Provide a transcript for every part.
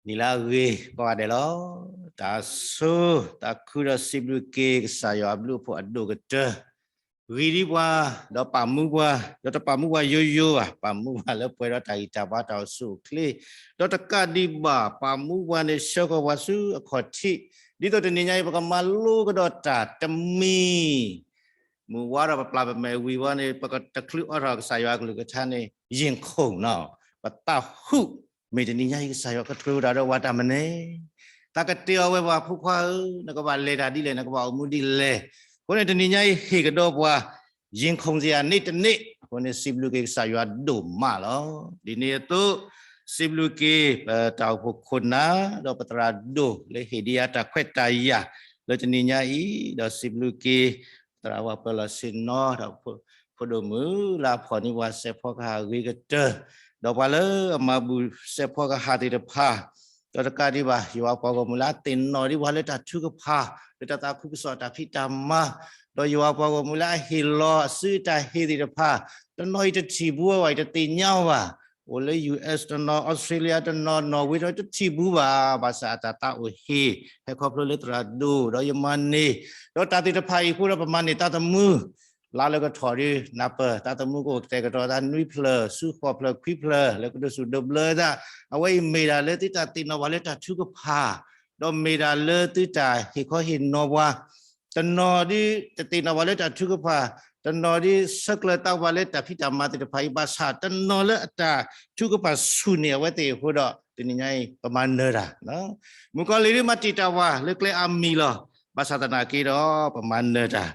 နံၤလၢအဂ့ၤကိးဂၤဒဲးလီၤ. တၢ်ဆိၣ်တၢ်ခုဒီးစံးဘျုးက့ၤကစၢ်ယွၤအဘျုးအဖှိၣ်အဒိၣ်ကတၢၢ် ဂံၢ်ဒံးပှၤ ဒီးပာ်မူပှၤ ဒီးတပာ်မူပှၤယိယိဘၣ်, ပာ်မူပှၤလၢပှဲၤဒီးတၢ်ဂံၢ်တၢ်ဘါတၢ်အိၣ်ဆူၣ်အိၣ်ချ့, ဒီးတကးဒံးဘၣ် ပာ်မူပှၤန့ၣ် ဆှၢဃီၤပှၤဆူအခီၣ်ထံး, ဒ်သိးတနံၤညါအံၤ ပကမၤလိကဒီးတၢ်တမံၤ မုၢ်ဝါဒီးပပျၢ်ပမဲာ်ဝံၤဝဲန့ၣ် ပကတချုးအိးထီၣ်ကစၢ်ယွၤအကလုၢ်ကထါန့ၣ် ယ့ၣ်ခိၣ်နီၤ, ပသးဟုၣ်, မ့ၢ်တနံၤညါအံၤကစၢ်ယွၤကချုးဝဲဒၣ်ဒီးပှၤတၢ်မနုၤလဲၣ်, တၢ်ကတဲအီၤဝဲပှၤဖိခွါဧၢ, နကဘၣ်လဲၤတၢ်ဒ်လဲၣ်, နကဘၣ်အိၣ်မူဒ်လဲၣ်, အဃိန့ၣ်တနံၤညါအံၤဟ့ၣ်ကဒီးပှၤ ယ့ၣ်ခိၣ်စ့ၢ်ဧါန့ၣ်တန့ၢ်, အဃိန့ၣ်စံးဘျုးက့ၤကစၢ်ယွၤဒိၣ်မးလီၤ. ဒ်န့ၣ်အသိး စံးဘျုးက့ၤ ပတၢ်အိၣ်ဖှိၣ်ခိၣ်နၢ် ဒီးပသရၣ်ဒိၣ်လၢဟ့ၣ်ဒံးအတၢ်ခွဲးတၢ်ယာ် လၢတနံၤညါအံၤ, ဒီးစံးဘျုးက့ၤ သရၣ်ဝၤပၢၤလီၢ်ဆ့ၣ်နီၤ ဒီးဖိဒိၣ်မုၣ်လၢအဖီၣ်န့ၢ်ပှၤစဲးဖီကဟၣ်အဂ့ၤကတၢၢ်, ဒီးပှၤလၢအမၤဘူၣ်စဲးဖီကဟၣ်သ့ၣ်တဖၣ်, ဒီးတကးဒံးဘၣ် ယွၤပှၤဂီၢ်မုၢ်လၢအသ့ၣ်နီၣ်ဒံးပှၤလၢတၢ်ထုကဖၣ် လၢတၢ်သးခုကစီၣ်တၢ်ဖံးတၢ်မၤ, ဒီးယွၤပှၤဂီၢ်မုၢ်လၢအဟ့ၣ်လီၤအစုအတၢ်ဟ့ၣ်သ့ၣ်တဖၣ်, တနီၤအံၤတထံၣ်ဘူးဝဲဘၣ် အံၤတသ့ၣ်ညါဘၣ်, အိၣ်လၢ ယူႇအၢၣ် တနီၤ အီစထြ့လယါ တနီၤ နီၣ်ဝ့ တနီၤ တထံၣ်ဘူးဘၣ်, ဘၣ်ဆၣ်အတၢ်သးအိၣ်ဟ့ၣ် ဟဲခီဖျိလၢသရၣ်ဒိၣ် ဒီးယမၤန့ၢ်, ဒီးတၢ်သ့ၣ်တဖၣ်အံၤအဃိဒီး ပမၤန့ၢ်သးသမူ လါလၢကထီၣ်ဒီး နၢ်ပၢၢ် သးသမူကအိၣ်ကတဲာ်ကတီၤသးနွံဖျၢၣ် ဆူဃိးဖျၢၣ်ခွံဖျၢၣ် လၢကဒိးဆူၣ်ဒိးဘျၢသး, အဝဲအံၤမ့ၢ်ဒၣ်လၢသုတၢ်သ့ၣ်နီၣ်ဘၣ်လၢတၢ်ထုကဖၣ်, ဒီးမ့ၢ်ဒၣ်လၢသုတၢ်ဟ့ၣ်ခီဟ့ၣ်နီၤပှၤ, တနီၤဒ်တသ့ၣ်နီၣ်ဘၣ်လၢတၢ်ထုကဖၣ်, တနီၤဒ်ဆၢကျၢၤသးပှၤလၢတၢ်ဖံးတၢ်မၤသ့ၣ်တဖၣ်အံၤ ဘၣ်ဆၣ်တနီၤလၢအတၢ်ထုကဖၣ်ဆူၣ်န့ၢ်အဝဲသ့ၣ်အဃိဒီး တနံၤညါအံၤ ပမၤနၢၤတၢ် မုၣ်ကီၤလံၢ်ဒ်မၤတံာ်တာ်ဝၤလၢကျဲအါမံၤလီၤ. ဘၣ်ဆၣ်သနာ်က့ဒီး ပမၤနၢၤတၢ်,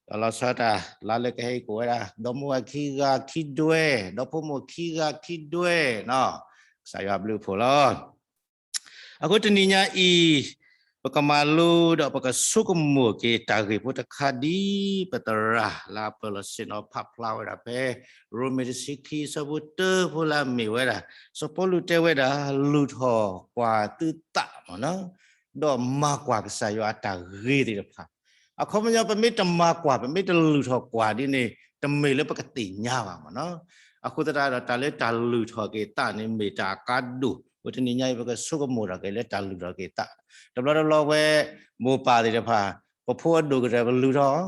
ဒီးလီၤဆီဒၣ်တၢ် လါလၢကဟဲအံၤကိးဝဲဒၣ် ဒီမိၢ်ဝၤခံဂၤခံဒွဲၣ်, ဒီဖိမိၢ်ခံဂၤခံဒွဲၣ်နီၤ, ကစၢ်ယွၤဘျုးအဖှိၣ်လီၤ. အဃိတနံၤညါအံၤ ပကမၤလိဒီးပကဆိကမိၣ်က့ၤတၢ်ဂ့ၢ်ဖိတခါဒ် ပသရၣ်လၢအပၢၤလီၢ်ဆ့ၣ်နီၤဖးဖျါဝဲဒၣ်ဖဲ ရိမ့ၤတဆံခံ ဆၢဖိတၢဖိလၢအမ့ၢ်ဝဲဒၣ် စီၤပီလူးတဲဝဲဒၣ် လုၢ်ထီၣ်ကွၢ်သုသးမ့ၢ်နီၤ, ဒီးမၤကွၢ်ကစၢ်ယွၤအတၢ်ဂ့ၤသ့ၣ်တဖၣ်, အခီပညီ ပမ့ၢ်တမၤကွၢ် ပမ့ၢ်တလုၢ်ထီၣ်ကွၢ်ဒ်န့ၣ် တမ့ၢ်လၢပကသ့ၣ်ညါဘၣ်မ့ၢ်နီၤ. အဃိသတးဒီး တၢ်လၢတၢ်လုၢ်ထီၣ်က့ၤသးန့ၣ် မ့ၢ်တၢ်အကါဒိၣ်, အဃိတနံၤညါအံၤ ပကဆိကမိၣ်ထီၣ်က့ၤလၢတၢ်လုၢ်ထီၣ်က့ၤသး, တဘျီတဘျီဝဲ မိၢ်ပၢ်သ့ၣ်တဖၣ် ပဖိအဒိၣ်ကတၢၢ်ပလုၢ်ထီၣ်အီ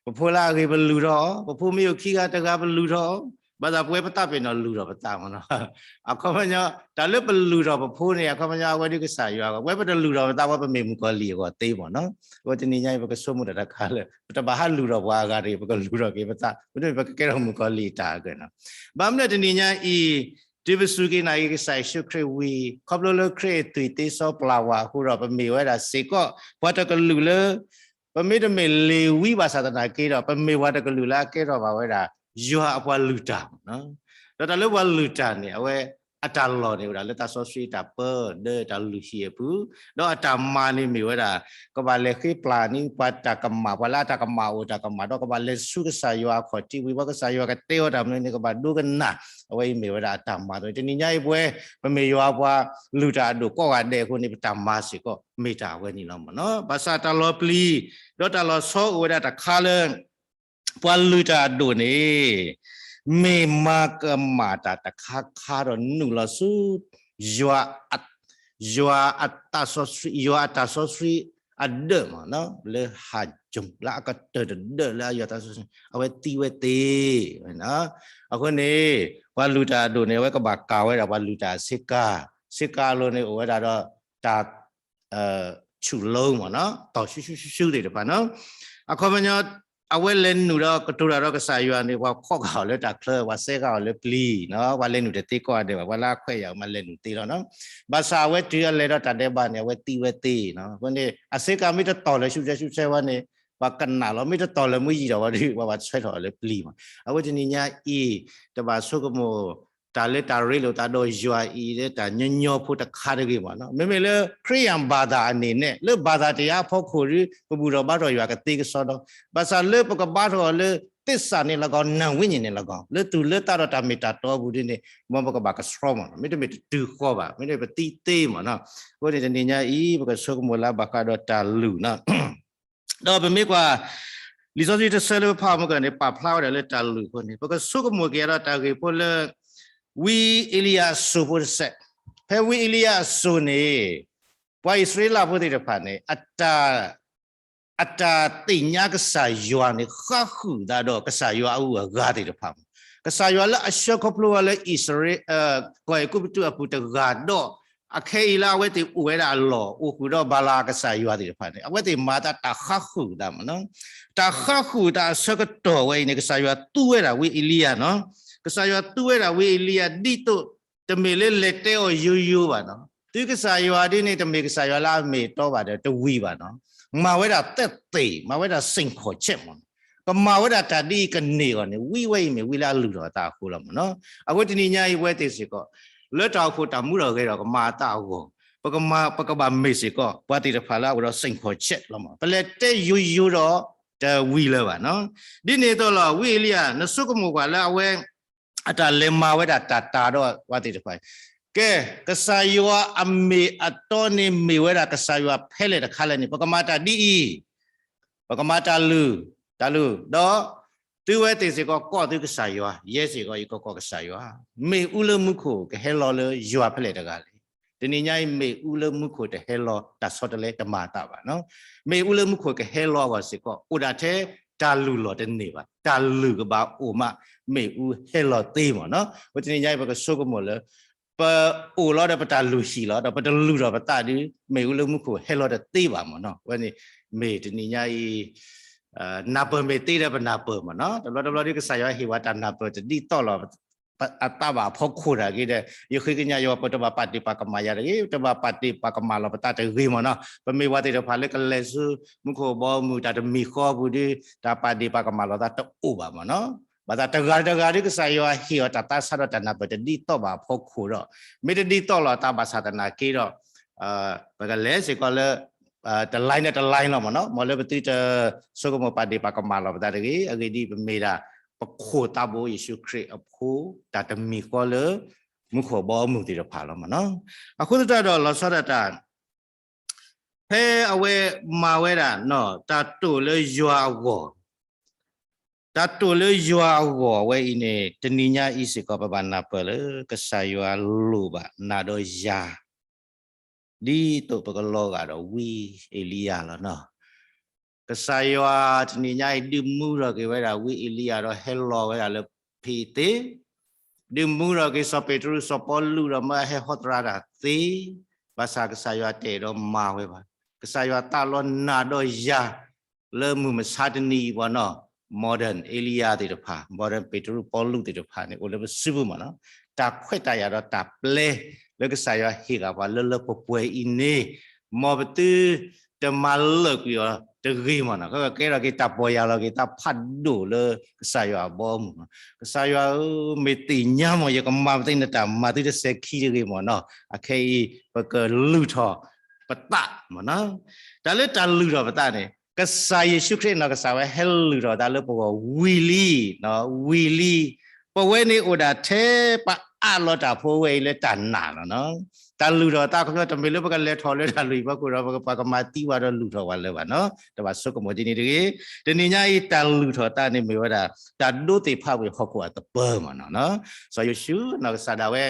ၤ, ပဖိလၢအဂ့ၤပလုၢ်ထီၣ်အီၤ, ပဖိမ့ၢ်အိၣ်ခံဂၤတဂၤပလုၢ်ထီၣ်အီၤ, ဘၣ်ဆၣ်ပဝဲပသးပ့ၤနီၣ်လုၢ်ထီၣ်ပသးမ့ၢ်နီၤ. အခီပညီ တၢ်လၢပလုၢ်ထီၣ်ပဖိန့ၣ် အခီပညီအဝဲဒ်ကစၢ်ယွၤအဂီၢ်, ပဝဲပတလုၢ်ထီၣ်ပသးဝဲ ပမ့ၢ်မုၣ်ကီၤလံၢ်အဂီၢ်သ့မ့ၢ်နီၤ. အဃိတနံၤညါအံၤ ပကဆိကမိၣ်တၢ်တခါလၢ ပတဘၣ်ဟးလုၢ်ထီၣ်ပှၤအဂၤတဂ့ၤ, ပကလုၢ်ထီၣ်က့ၤပသး, မ့တမ့ၢ်ပကကဲထီၣ်မုၣ်ကီၤလံၢ်အတၢ်အဂီၢ်နီၤ. ဘၣ်မနုၤတနံၤညါအံၤ တုၤပစူၢ်က့ၤနာ်က့ၤကစၢ်ယ့ၣ်ၡူးခရံာ်ဝံၤ ခီဖျိလၢခရံာ်အသွံၣ်သ့စီပျၢ်ဝဲအဃိဒီး ပမ့ၢ်ဝဲဒၣ်စ့ၢ်ကီး ပှၤတကလုာ်လၢ ပမ့တမ့ၢ်လ့ၤဝံဘၣ်ဆၣ်သနာ်က့ဒီး ပမ့ၢ်ပှၤတကလုာ်လၢအကဲထီၣ်ဘၣ်ဝဲဒၣ် ယွၤအပှၤလုၢ်တၢ်မ့ၢ်နီၤ. ဒီးတၢ်လၢပှၤလုၢ်တၢ်န့ၣ် အဝဲအတၢ်လီၢ်န့ၣ် အိၣ်ဒၣ်လၢသးစီဆှံအတၢ်ပၢ ဒီးတၢ်လုၢ်ဟံၣ်အပူၤ, ဒီးအတၢ်မၤန့ၣ်မ့ၢ်ဝဲဒၣ် ကဘၣ်လဲၤဃ့ပျၢ်န့ၢ်ပှၤတၢ်ကမၣ်, ပှၤလၢအတၢ်ကမၣ်အိၣ်တၢ်ကမၣ်ဒီး ကဘၣ်လဲၤဆူကစၢ်ယွၤအခီၣ်ထံးဝံၤ ပှၤကစၢ်ယွၤကတဲအီၤတၢ်မနုၤန့ၣ် ကဘၣ်ဒိကနၣ်, အဝဲအံၤမ့ၢ်ဝဲဒၣ်အတၢ်မၤအသိးန့ၣ် တနံၤညါအံၤပဝဲ ပမ့ၢ်ယွၤပှၤလုၢ်တၢ်အဒိၣ်ကိးဂၤဒဲးအဃိန့ၣ် ပတၢ်မၤစ့ၢ်ကီး မ့ၢ်တၢ်အဝဲန့ၣ်လီၤမ့ၢ်နီၤ. ဘၣ်ဆၣ်တၢ်လီၤပျံၤ ဒီးတၢ်လီၤဆီအိၣ်ဝဲဒၣ်တခါလၢ ပှၤလုၢ်တၢ်အဒိၣ်န့ၣ် မ့ၢ်မၤကမၣ်တၢ်တခါခါဒီးနုာ်လီၤဆူ ယွၤအ ယွၤအတၢ်စီဆှံ ယွၤအတၢ်စီဆှံအဒၢးမ့ၢ်နီၤ လၢဟးကၠိလၢအကတၢၢ်တဒၢးလၢအယွၤတၢ်စီဆှံ အဝဲသံဝဲသ့ အဃိန့ၣ် ပှၤလုၢ်တၢ်အဒိၣ်န့ၣ် အဝဲကဘၣ်ကၤဝဲဒၣ်ပှၤလုၢ်တၢ်အဆ့ကၤ, ဆ့ကၤအလိၤန့ၣ် အိၣ်ဝဲဒၣ်ဒီးတၢ် ဆူၣ်လိမ့ၢ်နီၤ တီၢ်ဆူၣ်ဆူၣ်ဆူၣ်ဆူၣ်သ့ၣ်တဖၣ်နီၤ. အခီပညီ အဝဲလဲၤနုာ်ဒီးကတိၤတၢ်ဒီးကစၢ်ယွၤန့ၣ် ပှၤခိးက့ၤအီၤလၢတၢ်ချၢ ပှၤစဲဃာ်အီၤလၢပျံၤနီၤ ပှၤလဲၤနုာ်တသ့ကိးဂၤဒဲးဘၣ် ပှၤလၢအခွဲးယာ်မၤလဲၤနုာ်သ့လီၤနီၤ. ဘၣ်ဆၣ်အဝဲတုၤအလဲၤဒီးတၢ်ဒဲးဘးန့ၣ် အဝဲသံဝဲသ့နီၤ. အဃိန့ၣ် အဆ့ကၤမ့ၢ်တတီၢ်လၢဆူၣ်ဆူၣ်ဆူၣ်ဆူၣ်ဝဲန့ၣ် ပှၤကနၣ်လီၤ မ့ၢ်တတီၢ်လၢမုၢ်ယံာ်ဒီးဝဲဒီး ပှၤဘၣ်ဆွဲထီၣ်အီၤလၢပျံၤမး. အဝဲတနံၤညါအံၤ တဘၣ်ဆိကမိၣ် တၢ်လၢတၢ်ရ့လိာ်သးဒီးယွၤအံၤလၢတၢ်ညီညီဖိတခါတဂ့ၤဘၣ်နီၤ. မ့မ့ၢ်လၢခရံာ်ယၣ်ဘၣ်သၣ်အန့ၣ်န့ၣ် လၢဘၣ်သၣ်တယၢ်အဖီခိၣ်ဒီး ပဘူၣ်ထီၣ်ဘါထီၣ်ယွၤကသ့ကစီဒီ, ဘၣ်ဆၣ်လၢပကဘါထီၣ်အီၤလၢသစ္စာန့ၣ်လီၤကီး နၢ်ဝိညာဉ်န့ၣ်လီၤကီး လၢသူၣ်လၢသးဒီးတၢ်မ့ၢ်တၢ်တီအပူၤဒ်န့ၣ် မ်ပကဘၣ်ကဆှီမးနီၤ. မ့တမ့ၢ်တတုၤဃီဘၣ် မ့တမ့ၢ်ပသံသ့မးနီၤ. အဃိန့ၣ်တနံၤညါအံၤ ပကဆိကမိၣ်လၢဘၣ်ဃးဒီးတၢ်လုၢ်နီၤ. ဒီးပမ့ၢ်ကွၢ် လံာ်စီဆှံတဆၢလၢပဖးမုၢ်ကၢၢ်န့ၣ် ပာ်ဖျါဝဲဒၣ်လၢတၢ်လုၢ်အဃိန့ၣ် ပကဆိကမိၣ်က့ၤဒီးတၢ်ဂ့ၢ်ဖိလၢ ဝံအ့လံယၤအစိၣ်ဖိတစဲး, ဖဲဝံအ့လံယၤအစိၤန့ၣ် ပှၤအံၣ်စရ့လးဖိသ့ၣ်တဖၣ်န့ၣ် အတၢ် အတၢ်သ့ၣ်ညါကစၢ်ယွၤန့ၣ် ဃါဃုာ်သးဒီးကစၢ်ယွၤအဂုၤအဂၤသ့ၣ်တဖၣ်မး, ကစၢ်ယွၤလၢအဆှၢခီဖျိဝဲလၢအံၣ်စရ့လး ကီၢ်အဲၤကူပတူးအပူၤတဂၤဒီး အခဲအံၤလၢအဝဲသ့ၣ်အိၣ်ဝဲဒၣ်အလီၢ် အိၣ်ဃုာ်ဒီးဘၤလးကစၢ်ယွၤသ့ၣ်တဖၣ်န့ၣ် အဝဲသ့ၣ်မၤသးတၢ်ဃါဃုာ်သးမးနီၤ. တၢ်ဃါဃုာ်သးအဆၢကတီၢ်ဝဲအံၤန့ၣ် ကစၢ်ယွၤသူဝဲဒၣ်ဝံအ့လံယၤနီၤ. ကစၢ်ယွၤသူဝဲဒၣ်ဝံအ့လံယၤ ဒ်သိးတမ့ၢ်လၢလဲၤတဲအီၤယိယိဘၣ်နီၤ. သုကစၢ်ယွၤဒ်န့ၣ် တမ့ၢ်ကစၢ်ယွၤလၢအမ့ၢ်အတီဘၣ်ဒီးတဝံၤဘၣ်နီၤ. မၤဝဲဒၣ်သက်သေ, မၤဝဲဒၣ်စိန်ခေါ်ချက်မးနီၤ. ကမၤဝဲဒၣ်တၢ်ဒ်အံၤကန့ၢ်အဂီၢ်န့ၣ် ဝံဝဲအံၤမ့ၢ်ဝံလၢအလုၢ်ထီၣ်အသးအဃိလီၤမးနီၤ. အဃိတနံၤညါအံၤ အဝဲသ့ၣ်စ့ၢ်ကီး လၢတၢ်အိၣ်ဖှိၣ်တၢ်မူထီၣ်ဂဲၤထီၣ်ကမၤအသးအဂီၢ် ပကမၤ ပကဘၣ်မ့ၢ်စ့ၢ်ကီး ပှၤသ့ၣ်တဖၣ်လၢအအိၣ်ဒီး စိန်ခေါ်ချက် လီၤမး. ပလဲၤတဲယိယိဒီး တဝံၤလၢၤဘၣ်နီၤ. ဒ်န့ၣ်အသိးလီၤ ဝံအ့လံယၤ နဆိကမိၣ်ကွၢ်လၢအဝဲ အတၢ်လဲၤမၤဝဲဒၣ်တၢ်တာ်ဒီးပှၤသ့ၣ်တဖၣ် ကဲ ကစၢ်ယွၤအမ့ၢ်အတီန့ၣ်မ့ၢ်ဝဲဒၣ်ကစၢ်ယွၤဖဲလဲၣ်တခါလဲၣ်န့ၣ် ပကမၤတၢ်ဒ်အံၤ, ပကမၤတၢ်လုၢ်, တၢ်လုၢ်, ဒီး သုဝဲသ့ၣ်စ့ၢ်ကီးကိးသုကစၢ်ယွၤ, ယဲစ့ၢ်ကီးယကကိးကစၢ်ယွၤ, မ့ၣ်အူလၢမူခိၣ်ကဟဲလီၤလၢယွၤဖဲလဲၣ်တဂၤလဲၣ်. တနံၤညါအံၤ မ့ၣ်အူလၢမူခိၣ်တဟဲလီၤ တၢ်ဆီတလဲတမၤအသးဘၣ်နီၤ. မ့ၣ်အူလၢမူခိၣ်ကဟဲလီၤအဂီၢ်စ့ၢ်ကီး အိၣ်ဒၣ်ထဲတၢ်လုၢ်လီၢ်တန့ၢ်ဘၣ်, တၢ်လုၢ်ကဘၣ်အိၣ်မး မ့ၣ်အူဟဲလီၤသ့မးနီၤ. အဃိတနံၤညါအံၤ ပကဆိကမိၣ်လၢ ပအိၣ်လီၤဒီးပတၢ်လုၢ်ဟံၣ်လီၤ ဒီးပတလုၢ်ထီၣ်ပသးဒီး မ့ၣ်အူလၢမူခိၣ်ဟဲလီၤတသ့ဘၣ်မးနီၤ. အဝဲန့ၣ် မ့ၢ်တနံၤညါအံၤ နၢ်ပၢၢ်မ့ၢ်သ့ဒီးပနၢ်ပၢၢ်မးနီၤ. တဘျီတဘျီဒီးကစၢ်ယွၤဟ့ၣ်ဝဲတၢ်နၢ်ပၢၢ်တဒ်သိးလီၤ အသးဘၣ်အဖီခိၣ်တၢ်ဂ့ၤဒီး ယဃ့ကညးယွၤ ပတဘၣ်ပာ်တ့ၢ်ပာ်ကမၣ်ယၤတဂ့ၤ, ပတဘၣ်ပာ်တ့ၢ်ပာ်ကမၣ်လီၤပသးတဂ့ၤမးနီၤ. ပမ့ၢ်ပှၤသ့ၣ်တဖၣ်လၢကလဲၤဆူ မူခိၣ်ဘီမုၢ်တၢ်တမံၤဃီပူၤဒီး တၢ်ပာ်တ့ၢ်ပာ်ကမၣ်လီၤသးတအိၣ်ဘၣ်မးနီၤ. ဘၣ်ဆၣ်တဂၤတဂၤဒီးကစၢ်ယွၤဟ့ၣ်အီၤတၢ်သးဆးဒီးတၢ်နၢ်ပၢၢ်တဒ်သိးဘၣ်အဖီခိၣ်ဒီး မ့ၢ်တဒ်သိးလီၤသးဘၣ်ဆၣ်သနာ်က့ဒီး ပကလဲၤစ့ၢ်ကီးလၢ တ line န့ၣ်တ line လီၤမးနီၤ. မ်လၢပသုတဆိကမိၣ်ပာ်တ့ၢ်ပာ်ကမၣ်လီၤပသးတဂ့ၤ. အဂ့ၢ်ဒ်အံၤ ပမ့ၢ်ဒၣ် ပခိၣ်သးဘိယ့ၣ်ၡူးခရံာ်အဖိ တၢ်တမံၤဃီလၢ မူခိၣ်ဘီမုၢ်သ့ၣ်တဖၣ်လီၤမးနီၤ. အဃိသတးဒီးလီၤဆီဒၣ်တၢ် ဖဲအဝဲမၤဝဲဒၣ် တၢ်တိာ်လၢယွၤအဂီၢ် တၢ်တိာ်လၢယွၤအဂီၢ်ဝဲအံၤန့ၣ် တနံၤညါအံၤစ့ၢ်ကီး ပဘၣ်နၢ်ပၢၢ်လၢ ကစၢ်ယွၤလိၣ်ဘၣ်နၤဒီးယၤ ဒ်သိးပကလီၤဂာ်ဒီးဝံအ့လံယၤလီၤနီၤ. ကစၢ်ယွၤတနံၤညါအံၤ ဒုးမူထီၣ်က့ၤဝဲဒၣ်ဝံအ့လံယၤဒီး ဟဲလီၤဝဲဒၣ်လၢဖံးသ့, ဒုးမူထီၣ်က့ၤစီၤပ့းတရူးစီၤပီလူးဒီး မၢဟဲဟီသရၣ်တၢ်သ့, ဘၣ်ဆၣ်ကစၢ်ယွၤတအဲၣ်ဒိးမၤဝဲဘၣ်. ကစၢ်ယွၤသးလီနၤဒီးယၤ လၢမုၢ်မဆါတနံၤအံၤပှၤနီၤ, modern အ့လံယၤသ့ၣ်တဖၣ်, modern ပ့းတရူးပီလူးသ့ၣ်တဖၣ်န့ၣ် အိၣ်လၢပစုပူၤမးနီၤ. တၢ်ခွဲးတၢ်ယာ်ဒီးတၢ်ပျဲလၢကစၢ်ယွၤဟ့ၣ်ဂၢၢ်ပှၤလၢလၢပှဲၤပှဲၤအံၤန့ၣ်, မ်ပသုတမၤလၢာ်ကွံာ်အီၤတဂ့ၤမးနီၤ. ကကဲထီၣ်က့ၤတၢ်ပီၢ်ယၢ်လီၤက့ၤ တၢ်ဖးဒိၣ်လၢကစၢ်ယွၤအဘီအမုၢ်မး. ကစၢ်ယွၤဧၢ, မ့ၢ်သ့ၣ်ညါမး ယကမၤပသ့နတၢ်မၤသုတစဲးခံတဂ့ၤမးနီၤ. အခဲအံၤ ပကလုၢ်ထီၣ်ပသးမးနီၤ. တၢ်လၢတၢ်လုၢ်ထီၣ်ပသးန့ၣ် ကစၢ်ယ့ၣ်ၡူးခရံာ်နီၢ်ကစၢ်ဝဲဟဲလုၢ်ထီၣ်သးလၢပဂီၢ်ဝံၤလံ, ဝံၤလံ. ပဝဲန့ၣ်အိၣ်ဒၣ်ထဲပအးလီၤတၢ်ဖိဝဲအံၤလၢတၢ်နာ်လီၤနီၤ. တၢ်လုၢ်ထီၣ်သးခီဖျိတမ့ၢ်လၢပကလဲၤထီၣ်လၢတၢ်လုၢ်ဟံၣ်ဖီခိၣ်ဒီး ပကပှၤကမၤသံဝဲဒီးလုၢ်ထီၣ်ဝဲလၢၤဘၣ်နီၤ. တဘၣ်ဆိကမိၣ်ဒ်န့ၣ်တဂ့ၤ. တနံၤညါအံၤတၢ်လုၢ်ထီၣ်သးန့ၣ်မ့ၢ်ဝဲဒၣ် တၢ်ဒိးသ့ၣ်ဖးဝံၤဟီၣ်ခိၣ်အသပၢၤမးနီၤ. စီၤယိၤၡူနီၢ်ကစၢ်ဒၣ်ဝဲ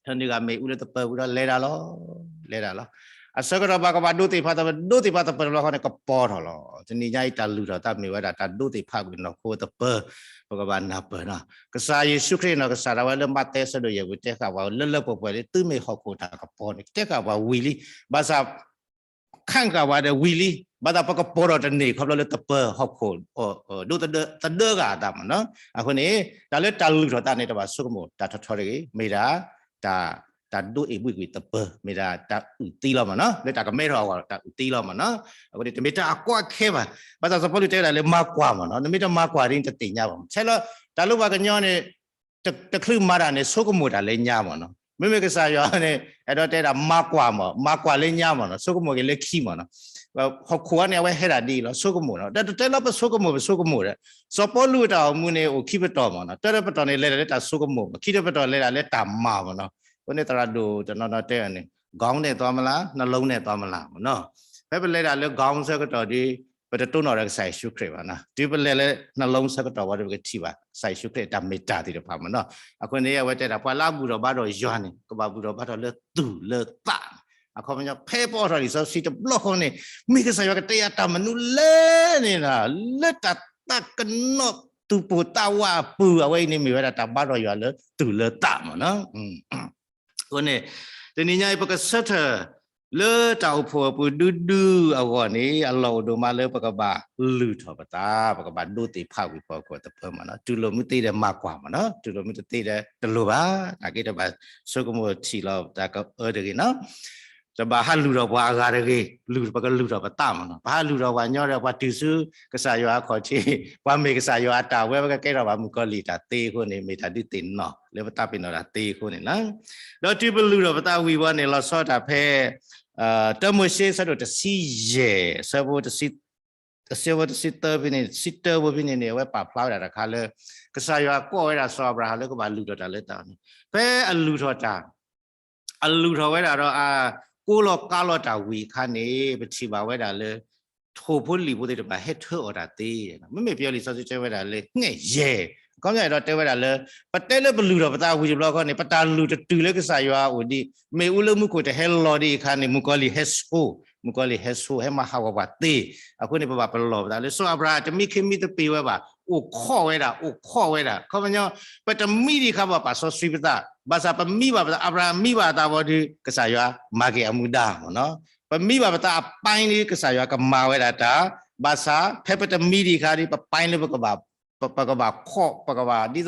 ထၢနုာ်ဂၤမ့ၣ်အူလၢသပၢၤပူၤဒီးလဲၤတၢ်လီၤ, လဲၤတၢ်လီၤ. အဆၢကတီၢ်ဘၣ်ကဘၣ်ဒိးသ့ၣ်ဖးသပၢၤ, ဒိးသ့ၣ်ဖးသပၢၤတဘျီဃီန့ၣ် ကပီၤထီၣ်လီၤ. တနံၤညါအံၤတၢ်လုၢ်ထီၣ်သးမ့ၢ်ဝဲဒၣ် တၢ်ဒိးသ့ၣ်ဖးကွံာ်နီၢ်ခိသပၢၤ, ပကဘၣ်နၢ်ပၢၢ်နီၤ. ကစၢ်ယ့ၣ်ၡူးခရံာ်နီၢ်ကစၢ်ဒၣ်ဝဲလၢမးသဲအဆၢဒိၣ်ယဲၢ်ပူၤ တဲဃာ်ပှၤလၢလၢပှဲၤပှဲၤလၢ သုမ့ၢ်ဟီၣ်ခိၣ်တၢ်ကပီၤန့ၣ် တဲဃာ်ပှၤဝံၤလံ, ဘၣ်ဆၣ် ခၣ်ဃာ်ပှၤဒီးဝံၤလံ, ဘၣ်ဆၣ်ပကပီၤထီၣ်တန့ၢ်ခီဖျိလၢသပၢၤဟီၣ်ခိၣ် ဒိးသဒၢဂၤအသးမးနီၤ. အဃိန့ၣ် တၢ်လၢတၢ်လုၢ်ထီၣ်သးန့ၣ် တဘၣ်ဆိကမိၣ် တၢ်ထီထီတဂ့ၤ, မ့ၢ်ဒၣ် တၢ်ဒိးအ့ၣ်ဘှံးကွံာ်သပၢၤ, မ့ၢ်ဒၣ်တၢ်အုၣ်သံလီၤမးနီၤ. လၢတၢ်ကမဲထီၣ်အဂီၢ် တၢ်အုၣ်သံလီၤမးနီၤ. အဃိန့ၣ် တမ့ၢ်တၢ်အကီအခဲဘၣ်. ဘၣ်ဆၣ်စီၤပီလူးတဲဝဲဒၣ်လၢမၤကွၢ်မးနီၤ, နမ့ၢ်တမၤကွၢ်ဒ်န့ၣ် တသ့ၣ်ညါဘၣ်. ဆဲးလၢ တၢ်လၢပှၤကညီန့ၣ် တချုးမၤတၢ်န့ၣ် ဆိကမိၣ်တၢ်လၢညါမးနီၤ. မ့မ့ၢ်ကစၢ်ယွၤန့ၣ် အဲၣ်ဒိးတဲဒၣ်မၤကွၢ်မး, မၤကွၢ်လၢညါမးနီၤ, ဆိကမိၣ်က့ၤလၢခံမးနီၤ. ဟီၣ်ခိၣ်အံၤန့ၣ် အဝဲဟဲဒၣ်ဒ်အံၤလီၤ, ဆိကမိၣ်နီၤ. တၢ်တတဲလၢပဆိကမိၣ် ပဆိကမိၣ်ဒီး စီၤပီလူးအတၢ်အိၣ်မူန့ၣ် အိၣ်ခံပတီၢ်မးနီၤ. တၢတပတီၢ်န့ၣ် လဲၤဒၣ်လၢတၢ်ဆိကမိၣ်, ခံတပတီၢ်လဲၤဒၣ်လၢတၢ်မၤမးနီၤ. အဃိန့ၣ်သရၣ်ဒိၣ်တနီၤနီၤတဲန့ၣ် ခေါင်းနဲ့သွားမလား, နှလုံးနဲ့သွားမလား မးနီၤ. ဖဲပလဲၤဒၣ်လၢ ခေါင်း ဆၢကတီၢ်ဒီး ပတတိၢ်နီၣ်ဒီးကစၢ်ယ့ၣ်ၡူးခရံာ်ဘၣ်နီၤ. တုၤပလဲၤလၢ နှလုံး ဆၢကတီၢ်ဝံၤဒီး ပကထံၣ်ဘၣ် ကစၢ်ယ့ၣ်ၡူးခရံာ်အတၢ်မ့ၢ်တၢ်သ့ၣ်တဖၣ်မ့ၢ်နီၤ. အဃိန့ၣ် အဝဲတဲဒၣ် ပှၤလၢအဘူၣ်ထီၣ်ဘါထီၣ်ယွၤန့ၣ် ကဘၣ်ဘူၣ်ထီၣ်ဘါထီၣ်လၢသူၣ်လၢသးန့ၣ်. အခီပညီ ဖဲပအိးထီၣ်လံာ်စီဆှံတဘျီဃီန့ၣ် မ့ၢ်ကစၢ်ယွၤကတဲယၤတၢ်မနုၤလဲၣ်န့ၣ် လၢတၢ်သးကနီၣ်သူၣ်ပိၢ်သးဝးအပူၤ အဝဲအံၤန့ၣ်မ့ၢ်ဝဲဒၣ်တၢ်ဘါထီၣ်ယွၤလၢသူၣ်လၢသးမ့ၢ်နီၤ. အဃိန့ၣ် တနံၤညါအံၤ ပကဆၢထၢၣ်လၢတၢ်အိၣ်ဖှိၣ်အပူၤဒုဒုအဂီၢ်န့ၣ် အလီၢ်အိၣ်ဒိၣ်မးလၢပကဘၣ်လုၢ်ထီၣ်ပသး, ပကဘၣ်ဒိးသ့ၣ်ဖးဝံၤပှၤဟီၣ်ခိၣ်အသပၢၤမ့ၢ်နီၤ. တူၢ်လိာ်မုာ်သ့ဒီးမၤကွၢ်မ့ၢ်နီၤ. တူၢ်လိာ်မုာ်တသ့ဒီးတလိၣ်ဘၣ်. နာ်က့တဘၣ်ဆိကမိၣ်ထံၣ်လီၤတၢ်ကအၢတဂ့ၤနီၤ. တဘၣ်ဟးလုၢ်ထီၣ်ပှၤအဂၤတဂ့ၤ, လုၢ် ပကလုၢ်ထီၣ်ပသးမ့ၢ်နီၤ. ပဟးလုၢ်ထီၣ်ပှၤညီဒီးပှၤတုၤဆူကစၢ်ယွၤအခီၣ်ထံး, ပှၤမ့ၢ်ကစၢ်ယွၤအတၢ်ဝဲ ပကကဲထီၣ်ဘၣ်မုၣ်ကီၤလံၢ်တၢ်သ့အဃိန့ၣ် မ့ၢ်တၢ်ဒုးသ့ၣ်နီၣ်လၢပသးပ့ၤနီၣ်တၢ်သ့အဃိန့ၣ်လီၤ. ဒီးတုၤပလုၢ်ထီၣ်ပသးဝံၤဝဲန့ၣ် လီၤဆီဒၣ်တၢ်ဖဲ တၢမိၤၡ့ ဆၢဒိၣ်တဆံယဲၢ် ဆၢဖိတဆံ အဆၢဖိတဆံသၢဖဲန့ၣ် တဆံတၢဖိဖဲန့ၣ်န့ၣ် အဝဲပာ်ဖျါဝဲဒၣ်တခါလၢ ကစၢ်ယွၤကိးဝဲဒၣ်စီၤအၤဘြၤဟၣ်လၢကဘၣ်လုၢ်ထီၣ်တၢ်လၢသးန့ၣ်, ဖဲအလုၢ်ထီၣ်တၢ် အလုၢ်ထီၣ်ဝဲဒၣ်ဒီး အကိးလီၤကါလီၤတၢ်ဝံၤအခါန့ၣ် ပထံၣ်ဘၣ်ဝဲဒၣ်လၢ ထိၣ်ဖိလံၣ်ဖိသ့ၣ်တဖၣ်ဟဲထၢအီၤတၢ်သ့, မ့မ့ၢ်ပယီၤလံာ်စီဆှံတဲဝဲဒၣ်လၢ ငဲ့ယဲၢ်, အခီပညီအဲၣ်ဒိးတဲဝဲဒၣ်လၢ ပတဲလၢပလုၢ်ထီၣ်ပသးဝံၤတဘျီဃီန့ၣ် ပတၢ်လုၢ်တတုၤလၢကစၢ်ယွၤအအိၣ်ဒံး, မ့ၣ်အူလၢမူခိၣ်တဟဲလီၤဒံးအခါန့ၣ် မုၣ်ကီၤလံၢ်ဟဲဆိ, မုၣ်ကီၤလံၢ်ဟဲဆိ ဟဲမၤဟးဂီၤပှၤသ့, အဃိန့ၣ် ပဘၣ်ပလီၢ်ပသးလၢ စီၤအၤဘြၤဟၣ်တမံခ့မံသပ့ၤဝဲဘၣ်, အိၣ်ခိးဝဲဒၣ်, အိၣ်ခိးဝဲဒၣ်, အခီပညီ ပတမံဒံးအခါဘၣ် ပာ်စီဆှံပသး, ဘၣ်ဆၣ်ပမံဘၣ်ပသး အၤဘြၤဟၣ်မံဘၣ်အသးဝံၤဒီး ကစၢ်ယွၤမၤက့ၤအမူဒါမ့ၢ်နီၤ. ပမံဘၣ်ပသးအပိုင်းဒီး ကစၢ်ယွၤကမၤဝဲဒၣ်တၢ်, ဘၣ်ဆၣ်ဖဲပတမံဒံးအခါဒီး ပပိုင်းလၢပကဘၣ် ပကဘၣ်ခိး ပကဘၣ် ဒ်သိး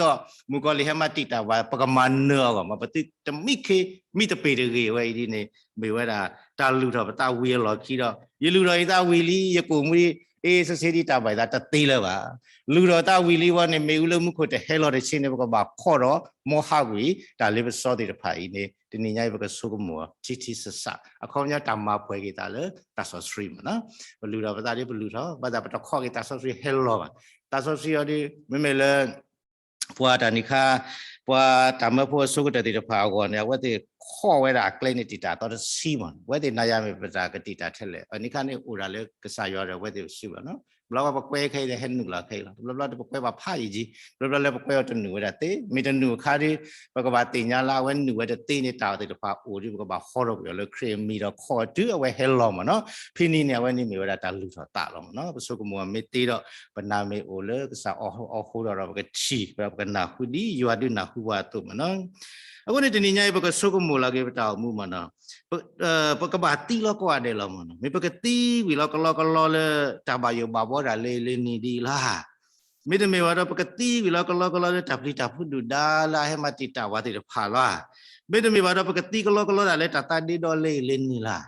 မုၣ်ကီၤလံၢ်ဟဲမၤတံာ်တာ်ပှၤ ပကမၤနၢၤအီၤဂီၢ်မး ပသုတမံခ့မံသပ့ၤတဂ့ၤဝဲအံၤဒ်န့ၣ် မ့ၢ်ဝဲဒၣ် တၢ်လုၢ်ထီၣ်ပသးဝံၤအလီၢ်ခံဒီး ယလုၢ်ထီၣ်ယသးဝံၤလံ ယကအိၣ်မူဒ် အ့ စ့ဆ့ဒ်တၢ်ဘၣ်ယသးတသ့လၢၤဘၣ်. လုၢ်ထီၣ်သးဝံၤလံဝဲန့ၣ် မ့ၣ်အူလၢမူခိၣ်တဟဲလီၤတဆ့န့ၣ် ပကဘၣ်ခိးဒီး မ်ဟးကွံာ် တၢ်လ့ပစီသ့ၣ်တဖၣ်အံၤန့ၣ် တနံၤညါအံၤ ပကဆိကမိၣ်အီၤ ထံထံဆးဆး အခီပညီတၢ်မၤပှဲၤက့ၤသးလၢ တၢ်စီဆှံမ့ၢ်နီၤ. ပလုၢ်ထီၣ်ပသးဒီးပလုၢ်ထီၣ် ဘၣ်သးပတခိးက့ၤတၢ်စီဆှံဟဲလီၤဘၣ်. တၢ်စီဆှံအံၤဒီး မ့မ့ၢ်လၢ ပှၤတၢ်နံၤခါ ပှၤတၢ်မၢဖိအဆိကတၢၢ်သ့ၣ်တဖၣ်အဂီၢ်န့ၣ် အဝဲသ့ၣ်ခိးဝဲဒၣ်အကျဲန့ၣ်တံာ်တာ်အသီတဆံမ့ၢ်နီၤ. အဝဲသ့ၣ်နၤယၤမ့ၢ်ပတၢ်ကတံာ်တာ်ထဲလဲၣ် အနံၤခါန့ၣ်အိၣ်ဒၣ်လၢကစၢ်ယွၤဒီး အဝဲသ့ၣ်အိၣ်စုဘၣ်နီၤ. ဘျီပကွဲခဲအံၤဒီး ဟဲနုာ်လီၤခဲအံၤလီၤ. တဘျီဘျီဒီးပကွဲဘၣ်ဖးယံာ်ယံာ် ဘျီဘျီလၢပကွဲအီၤတနုာ်ဝဲဒၣ်သ့ မ့ၢ်တနုာ်အခါဒီး ပကဘၣ်သ့ၣ်ညါလၢအဝဲနုာ်ဝဲတသ့န့ၣ် တၢ်သ့ၣ်တဖၣ်အိၣ်ဒီး ပကဘၣ်ဟီထီၣ်ကွံာ်အီၤလၢခရံာ်အမံၤဒီးခိးတုၤအဝဲဟဲလီၤမ့ၢ်နီၤ. ဖဲန့ၣ်န့ၣ် အဝဲန့ၣ်မ့ၢ်ဝဲဒၣ်တၢ်လုၢ်ထီၣ်သးလီၤမ့ၢ်နီၤ. ပဆိကမိၣ်အီၤမ့ၢ်သ့ဒီး ပနၢ်မ့ၢ်အိၣ်လၢကစၢ်အီၤဃိဒီး ပကထံၣ် ပကနၢ်ဟူဒ်ယွၤဒုးနၢ်ဟူပှၤအသိးမ့ၢ်နီၤ. အဃိန့ၣ်တနံၤညါအံၤ ပကဆိကမိၣ်လီၤက့ၤပတၢ်အိၣ်မူမ့ၢ်နီၤ. ပကဘၣ်သံလီၤကိးဂၤဒဲးလီၤမ့ၢ်နီၤ. မ့ၢ်ပကသံဝံၤလီၤကလီကလီလၢ တၢ်ဘၣ်ယိၣ်ဘၣ်ဘှီဒၣ်လၢလၢနံၤဒ်အံၤလီၤ. မ့တမ့ၢ်ဘၣ်ဒီး ပကသံဝံၤလီၤကလီကလီလၢတၢ်ပျံၤတၢ်ဖုးဒုၣ်ဒါလၢအဟဲမၤတံာ်တာ်ဝဲသ့ၣ်တဖၣ်လီၤ. မ့တမ့ၢ်ဘၣ်ဒီး ပကသံကလီကလီဒၣ်လၢတၢ်သးဒ့ဒီလၢလၢနံၤလီၤ.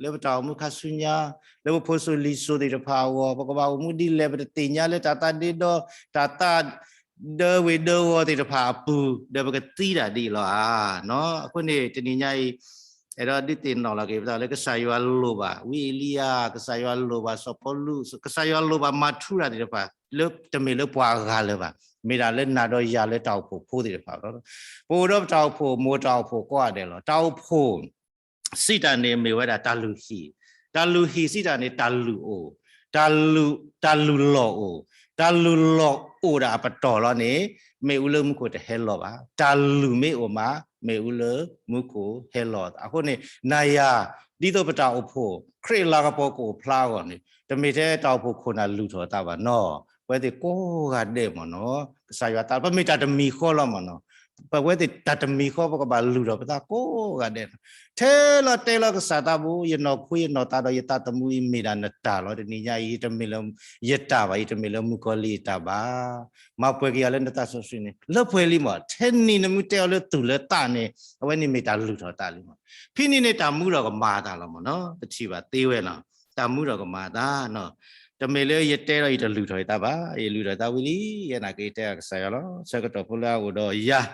လၢပတၢ်အိၣ်မူခါဆူညါ လၢပဖိစိၤလံၤစိၤသ့ၣ်တဖၣ်အဂီၢ် ပကဘၣ်အိၣ်မူဒ်လဲၣ် ပတသ့ၣ်ညါလၢတၢ်သးဒ့ဒီ တၢ်သး ဒၢဝ့ၤဒၢဝီၤသ့ၣ်တဖၣ်အပူၤ ဒီးပကသံတၢ်ဒ်အံၤလီၤဧါ. အဃိန့ၣ် တနံၤညါအံၤ အဲၣ်ဒိးဒုးသ့ၣ်နီၣ်လီၤက့ၤပသးလၢကစၢ်ယွၤလိၣ်ဘၣ် ဝံအ့လံယၤ, ကစၢ်ယွၤလိၣ်ဘၣ်စီၤပီလူး, ကစၢ်ယွၤလိၣ်ဘၣ်မၤထူတၢ်သ့ၣ်တဖၣ် လၢတမ့ၢ်လၢပှၤအဂၤလၢၤဘၣ်, မ့ၢ်ဒၣ်လၢနၤဒီးယၤလၢတၢ်အိၣ်ဖှိၣ်ဖိသ့ၣ်တဖၣ်လီၤ. ပအိၣ်ဒီးပတၢ်အိၣ်ဖှိၣ် မိၢ်တၢ်အိၣ်ဖှိၣ်ကိးဂၤဒဲးလီၤ. တၢ်အိၣ်ဖှိၣ် စံးတၢ်န့ၣ်မ့ၢ်ဝဲဒၣ်တၢ်လုၢ်ဟံၣ်, တၢ်လုၢ်ဟံၣ်စံးတၢ်န့ၣ် တၢ်လုၢ်အိၣ်, တၢ်လုၢ်လီၢ်အိၣ်, တၢ်လုၢ်လီၢ်အိၣ်ဒၣ်အပတီၢ်လီၤန့ၣ် မ့ၣ်အူလၢမူခိၣ်တဟဲလီၤဘၣ်, တၢ်လုၢ်မ့ၢ်အိၣ်မး မ့ၣ်အူလၢမူခိၣ်ဟဲလီၤ. အဃိန့ၣ် နၤယၤ ဒ်သိးပတၢ်အိၣ်ဖှိၣ် ခရံာ်အလၤကပီၤကအိၣ်ဖျါအဂီၢ်န့ၣ် တမ့ၢ်ထဲတၢ်အိၣ်ဖှိၣ်ခိၣ်နၢ်လုၢ်ထီၣ်သးဘၣ်နီၤ, ပဝဲသ့ၣ်ကိးဂၤဒဲးမ့ၢ်နီၤ, ကစၢ်ယွၤသး ပမ့ၢ်တၢ်တမံၤဃီလီၤမ့ၢ်နီၤ ပဝဲသ့ၣ်တၢ်တမံၤဃီ ပကဘၣ်လုၢ်ထီၣ်ပသးကိးဂၤဒဲးလီၤ. ထဲလီၤတဲလီၤကစၢ်သးဘိ, ယနီၢ်ခိယနီၢ်သးဒီးယသးသမူအံၤ မ့ၢ်ဒၣ်နတၢ်လီၤ. တနံၤညါအံၤ ယတမ့ၢ်လၢယတၢ်ဘၣ်, ယတမ့ၢ်လၢမုၣ်ကီၤလံၢ်အတၢ်ဘၣ်. မၤပှဲၤက့ၤယၤလၢနသးစီဆှံန့ၣ် လၢပှဲၤလံမး. ထဲနံၤနမ့ၢ်တဲအီၤလၢသူၣ်လၢသးန့ၣ် အဝဲန့ၣ်မ့ၢ်တၢ်လုၢ်ထီၣ်သးလံမး. ဖဲန့ၣ်န့ၣ် တၢ်မူထီၣ်ကမၤအသးလီၤမ့ၢ်နီၤ. ပထံၣ်ဘၣ်သ့ဝဲနီၤ, တၢ်မူထီၣ်ကမၤအသးနီၤ. တမ့ၢ်လၢယတဲဒီးယတလုၢ်ထီၣ်ယသးဘၣ်, ယလုၢ်ထီၣ်သးဝံၤလံ, ယဲနာ်က့ယတဲအကစၢ်ယွၤလီၤ. ဆၢကတီၢ်ဖိလၢအအိၣ်ဒီးယၤ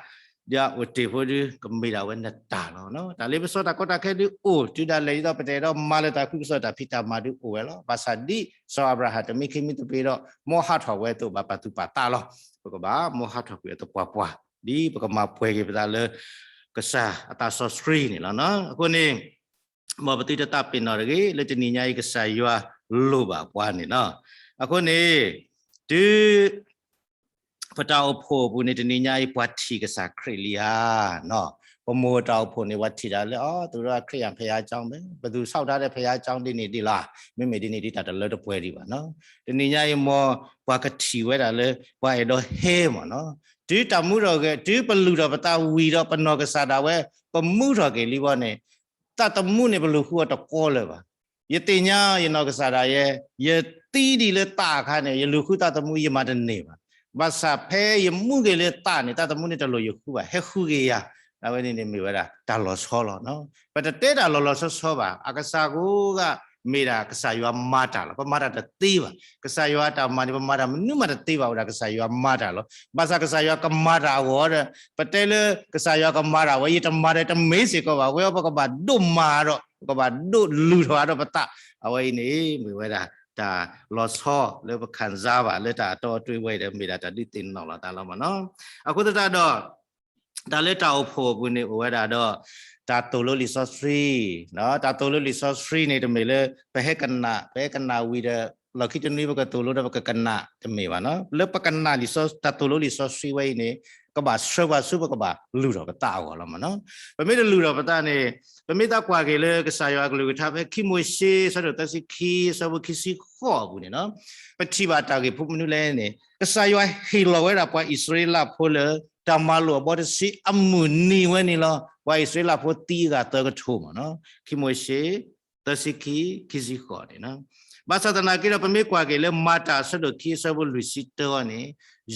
ဒီးအိၣ်တ့ၢ်ဖိဒု ကမ့ၢ်ဒၣ်ဝဲနတၢ်လီၤ. တၢ်လ့ပစီတၢ်ကီတၢ်ခဲဒုအိၣ်, တုၤဒၣ်လဲာ်ဒ်သိးပတအဲၣ်ဒိးမၤလၢတၢ်ခုကစီၣ်တၢ်ဖံးတၢ်မၤဒုအိၣ်ဝဲလီၤ. ဘၣ်ဆၣ်ဒ်စီၤအၤဘြၤဟၣ်တမံခ့မံသပ့ၤဒီး မ်ဟးထီၣ်ဝဲအသိး ဘၣ်ပာ်သူၣ်ပာ်သးလီၤ. ပကဘၣ်မ်ဟးထီၣ်ကွံာ်အသပှၢ်ပှၢ် ဒ်ပကမၤပှဲၤက့ၤပသးလၢ ကစၢ်အသးစီဆှံန့ၣ်လီၤ. အဃိန့ၣ် မ်ပသုတသးပ့ၤနီၣ်တဂ့ၤ လၢတနံၤညါအံၤ ကစၢ်ယွၤ လိၣ်ဘၣ်ပှၤန့ၣ်လီၤ. အဃိန့ၣ် တုၤ ပတၢ်အိၣ်ဖှိၣ်အပူၤန့ၣ် တနံၤညါအံၤ ပှၤထံၣ်ကစၢ်ခရံာ်လံဧါ. ပမိၢ်တၢ်အိၣ်ဖှိၣ်န့ၣ် ပှၤထံၣ်တၢ်လၢ အီ သူတို့ခရစ်ယာန်ဘုရားကျောင်းပဲ, ဘယ်သူဆောက်ထားတဲ့ဘုရားကျောင်း ဒ်န့ၣ်ဒ်လဲၣ်, မ့မ့ၢ်ဒ်န့ၣ်ဒ်တၢ်တလၢတပှဲၤဒံးဘၣ်နီၤ. တနံၤညါအံၤ မ်ပှၤကထံၣ်ဝဲဒၣ်လၢ ပှၤအဲၣ်ဒိးဟဲမ့ၢ်နီၤ. တုၤတၢ်မူထီၣ်ဂဲၤ, တုၤပလုၢ်ထီၣ်ပသးဝံၤဒီး ပနီၢ်ကစၢ်ဒၣ်ဝဲ ပမူထီၣ်က့ၤလံဘီန့ၣ် သးသမူန့ၣ် ပလူၤဃုအီၤတကီလၢၤဘၣ်. ယသ့ၣ်ညါယနီၢ်ကစၢ်ဒၣ်ယဲ, ယသံဒံးလၢသးအခါန့ၣ် ယလူၤဃုသးသမူ ယမၤတန့ၢ်ဘၣ်. ဘၣ်ဆၣ်ဖဲယမူက့ၤလၢသးန့ၣ် သးသမူန့ၣ်တလိၣ်ယဃုဘၣ်, ဟဲဃုက့ၤယၤ. အဝဲန့ၣ်န့ၣ်မ့ၢ်ဝဲဒၣ် တၢ်လီၤဆီလီၤ. ပတတဲတၢ်လီၤလီၤဆီဆီဘၣ်. အကစၢ်ကိးဂၤ မ့ၢ်ဒၣ်ကစၢ်ယွၤမၤတၢ်လီၤ. ပမၤတၢ်တသ့ဘၣ်. ကစၢ်ယွၤအတၢ်မၤန့ၣ် ပမၤတၢ်မနုၤမးတသ့ဘၣ်, အိၣ်ဒၣ်ကစၢ်ယွၤမၤတၢ်လီၤ. ဘၣ်ဆၣ်ကစၢ်ယွၤကမၤတၢ်အဂီၢ်ဒီး ပတဲလၢကစၢ်ယွၤကမၤတၢ်ဝဲ ယတမၤဒီးတမ့ၢ်စ့ၢ်ကီးဘၣ်. ဝဲအံၤ ပကဘၣ်ဒိးမၤဒီး ပကဘၣ်ဒိးလုၢ်ထီၣ်ဒီးပသး. အဝဲအံၤန့ၣ် မ့ၢ်ဝဲဒၣ် တၢ်လီၤဆီလၢပခံစားဘၣ် လၢတၢ်အတီအတြ့ဝဲအံၤဒီး မ့ၢ်ဒၣ်တၢ်ဒုးသ့ၣ်နီၣ်လီၤသးလီၤမ့ၢ်နီၤ. အဃိသတးဒီး တၢ်လၢတၢ်အိၣ်ဖှိၣ်အပူၤန့ၣ် အိၣ်ဝဲဒၣ်ဒီး တၢ်သိၣ်လိလံာ်စီဆှံ, တၢ်သိၣ်လိလံာ်စီဆှံန့ၣ် တမ့ၢ်လၢ ပဟဲကနၣ်, ပဟဲကနၣ်ဝံၤဒီး လီၢ်ခံတနွံပကသိၣ်လိဒီးပကကနၣ် တမ့ၢ်ဘၣ်နီၤ. လၢပကနၣ်လံာ်စီ, တၢ်သိၣ်လိလံာ်စီဆှံဝဲအံၤန့ၣ် ကဘၣ်ဆှၢပှၤဆူပကဘၣ်လုၢ်ထီၣ်ပသးအဂီၢ်လီၤမ့ၢ်နီၤ. ပမ့ၢ်တလုၢ်ထီၣ်ပသးန့ၣ် ပမ့ၢ်သးကွၢ်က့ၤလၢကစၢ်ယွၤအကလုၢ်ကထါ ဖဲခံမိၤၡ့ အဆၢဒိၣ်သၢဆံခံ အဆၢဖိခံဆံဃိးအပူၤန့ၣ်နီၤ, ပထံၣ်ဘၣ်တၢ်ဂ့ၢ်ဖိမနုၤလဲၣ်န့ၣ် ကစၢ်ယွၤဟ့ၣ်လီၤဝဲဒၣ်ပှၤအံၣ်စရ့လးဖိလၢ တၢ်မၤလိာ်အဘီတဆံအမုၢ်နံၤဝဲန့ၣ်လီၤ. ပှၤအံၣ်စရ့လးဖိသံအဂၤသၢကထိမ့ၢ်နီၤ. ခံမိၤၡ့ သၢဆံခံ ခံဆံဃိးန့ၣ်နီၤ. ဘၣ်ဆၣ်သနာ်က့ဒီး ပမ့ၢ်ကွၢ်က့ၤလၢမၤတၢ်အဆၢဒိၣ်ခံ အဆၢဖိလွံၢ်ဆံတၢန့ၣ်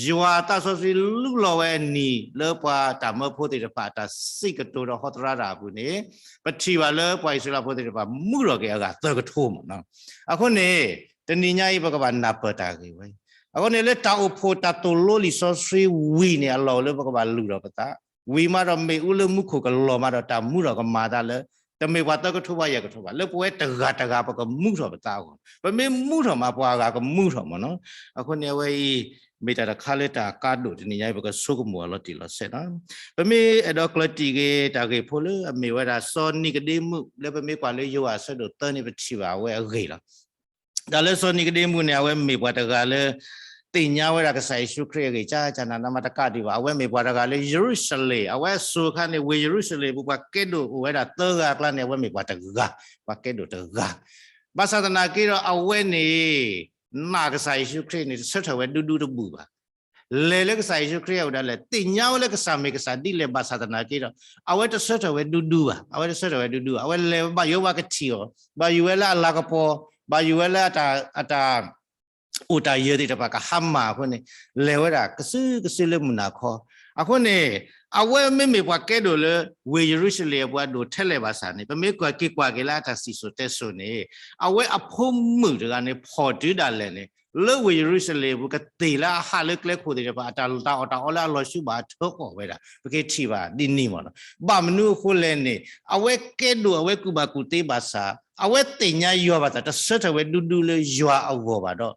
ယွၤအသးစီဆှံလူလီၤဝဲအနံၤလၢပှၤတၢ်မၢဖိသ့ၣ်တဖၣ်အတၢ်စံးကတိၤဒီးဟီသရၣ်တၢ်အပူၤန့ၣ် ပထံၣ်ဘၣ်လၢပှၤအံၣ်စရ့လးဖိသ့ၣ်တဖၣ် မူထီၣ်က့ၤအဂၤသၢကထိမ့ၢ်နီၤ. အဃိန့ၣ် တနံၤညါအံၤ ပကဘၣ်နၢ်ပၢၢ်တၢ်ဂ့ၢ်ဝဲအံၤ. အဃိန့ၣ် လၢတၢ်အိၣ်ဖှိၣ်တၢ်သိၣ်လိလံာ်စီဆှံဝံၤန့ၣ် အလီၢ်အိၣ်လၢပကဘၣ်လုၢ်ထီၣ်ပသး, ဝံၤမးဒီး မ့ၣ်အူလၢမူခိၣ်ကလီၤမးဒီး တၢ်မူထီၣ်ကမၤအသးလၢ တမ့ၢ်ပှၤသၢကထိဘၣ်ယဲၢ်ကထိဘၣ်, လၢပဝဲတဂၤတဂၤ ပကမူထီၣ်ပသးအဂီၢ်, ပမ့ၢ်မူထီၣ်မး ပှၤအဂၤကမူထီၣ်မ့ၢ်နီၤ. အဃိန့ၣ် အဝဲအံၤ မ့ၢ်တၢ်တခါလၢတၢ်ကါဒိၣ် တနံၤညါအံၤ ပကဆိကမိၣ်အီၤလီၤတံၢ်လီၤဆဲးနီၤ. ပမ့ၢ်အဲၣ်ဒိးကျၢၤတံၢ်က့ၤတၢ်ဂ့ၢ်ဖိလၢအမ့ၢ်ဝဲဒၣ်စီၤနံၤကဒ့မူး လၢပမ့ၢ်ကွၢ်လၢယိၤဟၣ်အဆၢဒိၣ်သၢန့ၣ် ပထံၣ်ဘၣ်အဝဲအဂ့ၢ်လီၤ. တၢ်လၢစီၤနံၤကဒ့မူးန့ၣ် အဝဲမ့ၢ်ပှၤတဂၤလၢ သ့ၣ်ညါဝဲဒၣ်ကစၢ်ယ့ၣ်ၡူးခရံာ်အဂ့ၢ် ကၢကၢနးနးမးတကးဒံးဘၣ်, အဝဲမ့ၢ်ပှၤတဂၤလၢယရူၤၡလ့ၣ်, အဝဲအစိၤအခါန့ၣ် ဝ့ၢ်ယရူၤၡလ့ၣ်ပူၤ ပှၤကဲဒိၣ်အိၣ်ဝဲဒၣ်သၢဂၤအကျါန့ၣ် အဝဲမ့ၢ်ပှၤတဂၤ, ပှၤကဲဒိၣ်တဂၤ. ဘၣ်ဆၣ်သနာ်က့ဒီး အဝဲန့ၣ် နာ်ကစၢ်ယ့ၣ်ၡူးခရံာ်န့ၣ် တဆၢထၢၣ်ဝဲဒူဒူတဘူၣ်ဘၣ်. လဲၤလၢကစၢ်ယ့ၣ်ၡူးခရံာ်အအိၣ်ဒၣ်လဲာ် သ့ၣ်ညါဝဲလၢကစၢ်မ့ၢ်ကစၢ်ဒ်လဲၣ် ဘၣ်ဆၣ်သနာ်က့ဒီး အဝဲတဆၢထၢၣ်ဝဲဒူဒူဘၣ်, အဝဲတဆၢထၢၣ်ဝဲဒူဒူဘၣ်, အဝဲလဲၤဘၣ်ယိၣ်ဘၣ်ကထံၣ်အီၤ, ဘၣ်ယိၣ်ဝဲလၢအလၤကပီၤ, ဘၣ်ယိၣ်ဝဲလၢအတၢ် အိၣ်တၢ်ယၢၤသ့ၣ်တဖၣ်ကဟါမၢ်အဃိန့ၣ် လဲၤဝဲဒၣ်ကစုကစုလၢမုၢ်နၤခီ. အဃိန့ၣ် အဝဲမ့မ့ၢ်ပှၤကဲဒိၣ်လၢ ဝ့ၢ်ယရူၤၡလ့ၣ်အပူၤအဒိၣ်ထဲလဲၣ်ဘၣ်ဆၣ်န့ၣ် ပမ့ၢ်ကွၢ်က့ၤကွၢ်က့ၤလၢအတၢ်စံၣ်စိၤတဲစိၤန့ၣ် အဝဲအဖိမုၣ်တဂၤန့ၣ် ဖီၣ်တုၤဒၣ်လဲာ်န့ၣ် လၢဝ့ၢ်ယရူၤၡလ့ၣ်အပူၤ ကသ့ၣ်လၢအဟးလၢကျဲခိၣ်သ့ၣ်တဖၣ် အတၢ်တၢ်အီၣ်တၢ်အီလၢအလီၤဆူဘၣ်အထၢအီၣ်ဝဲဒၣ် ပကထံၣ်ဘၣ်ဒ်န့ၣ်မ့ၢ်နီၤ. ဘၣ်မနုၤအဃိလဲၣ်န့ၣ် အဝဲကဲဒိၣ်အဝဲကူၣ်ဘၣ်ကူၣ်သ့ဘၣ်ဆၣ် အဝဲသ့ၣ်ညါယွၤဘၣ်ဆၣ် တဆၢထၢၣ်ဝဲဒူဒူလၢယွၤအဂီၢ်ဘၣ်ဒီး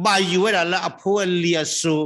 ဘၣ်ယိၣ်ဝဲဒၣ်လၢအဖိအလံၤအစိၤ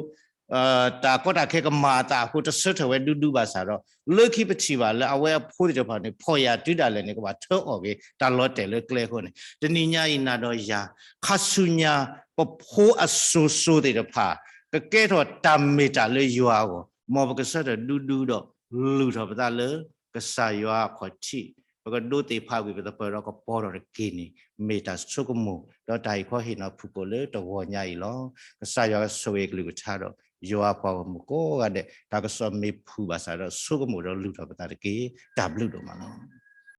တၢ်ကီတၢ်ခဲကမၤအသးအဃိ တဆၢထၢၣ်ဝဲဒူဒူဘၣ်ဆၣ်ဒီး လၢခံပထံၣ်ဘၣ်လၢအဝဲအဖိသ့ၣ်တဖၣ်န့ၣ် ဖီၣ်ယာ်တုၤဒၣ်လဲာ်န့ၣ် ကဘၣ်ထၢအီၣ်က့ၤ တၢ်လီၤတဲာ်လၢကျဲအဃိန့ၣ် တနံၤညါအံၤနၤဒီးယၤ ခါဆူညါ ပဖိအစိၤစိၤသ့ၣ်တဖၣ် ကကဲထီၣ်တၢ်မ့ၢ်တၢ်လၢယွၤအဂီၢ် မ်ပကဆၢထၢၣ်ဒူဒူဒီး လုၢ်ထီၣ်ပသးလၢ ကစၢ်ယွၤအခီၣ်ထံး ပကဒိးသ့ၣ်ဖးကွံာ်ပသပၢၤဒီးကပီၤထီၣ်တက့ၢ်န့ၣ် မ့ၢ်တၢ်ဆိကမိၣ် ဒီးတၢ်အံၤခီဟ့ၣ်နီၤဖုၣ်ကိာ်လၢတဂီၤညါအံၤလီၤ. ကစၢ်ယွၤကဆိၣ်ဂ့ၤကလုၢ်ကထါဒီး ယွၤပှၤဂီၢ်မုၢ်ကိးဂၤဒဲး တၢ်ကစီၣ်မ့ၢ်ဖုၣ်ဘၣ်ဆၣ်ဒီး ဆိကမိၣ်ဒီးလုၢ်ထီၣ်ပသးတက့ၢ်. တၢ်ဘျုးဒိၣ်မးလီၤ.